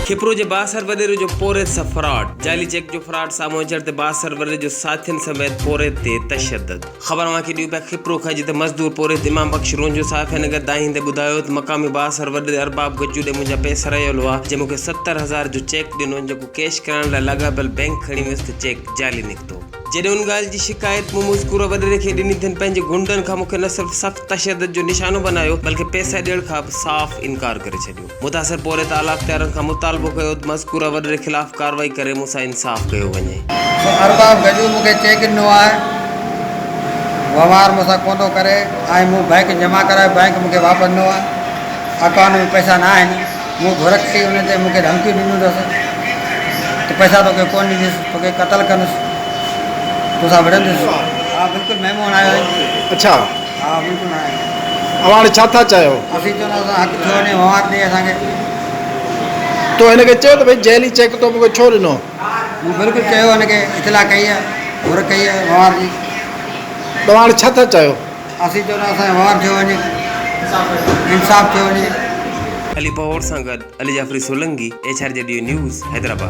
کپرو جي بااثر وڏيري جو پورهيت سان فراڊ، جعلي چيڪ جو فراڊ سامهون اچڻ تي بااثر وڏيري جو ساٿين سميت پورهيت تي تشدد. خبر اوهان کي ڏيون پيا کپرو کان جتي مزدور پورهيت امام بخش رونجهو صحافين اڳيان دانهيندي ٻڌايو ته مقامي بااثر وڏيري ارباب گجو ڏي منهنجا پئسا رهيل هئا جنهن مون کي 70 هزار جو چيڪ ڏنو جيڪو ڪيش ڪرائڻ لاء لاڳاپيل بئنڪ کڻي ويس ته چيڪ جعلي نڪتو. جڏهن ان ڳالهه جي شڪايت مون مذڪوره وڏيري کي ڏني تن پنهنجي غنڊن کان مون کي نه صرف سخت تشدد جو نشانو بنايو بلڪه پئسا ڏيڻ کان به صاف انڪار ڪري ڇڏيو. متاثر پورهيت اعليٰ اختيارن کان مطالبو ڪيو ته مذڪوره وڏيري خلاف ڪارروائي ڪري مون سان انصاف ڪيو وڃي. سو ارباب گجو مون کي چيڪ ڏنو آهي، وهنوار مون سان ڪونه ٿو ڪري ۽ مون بئنڪ جمع ڪرايو بئنڪ مون کي واپس ڏنو آهي، اڪائونٽ ۾ پئسا نه آهن. مون گهر ڪئي ان تي مون کي ڌمڪيون ڏنيون اٿس ته پئسا توکي ڪونه ڏيندس توکي قتل ڪندس توسان وڙهندس. ها بلڪل مهمون آيو آهين. اڇا. ها بلڪل آيو آهين. اوهان هاڻي ڇا ٿا چاهيو؟ اسين چوندا اسان حق ٿيو وڃي وهنوار ڏي اسان کي. تو هن کي چيو ته ڀئي جعلي چيڪ تو مون کي ڇو ڏنو؟ مون بلڪل چيو هن کي اطلاع ڪئي آهي گهر ڪئي آهي وهنوار جي. توهان هاڻي ڇا ٿا چاهيو؟ اسين چوندا اسان جو وهنوار ٿيو وڃي انصاف ٿيو وڃي. علي پهوڙ سان گڏ Ali Jafri Solangi, H R J D news, Hyderabad.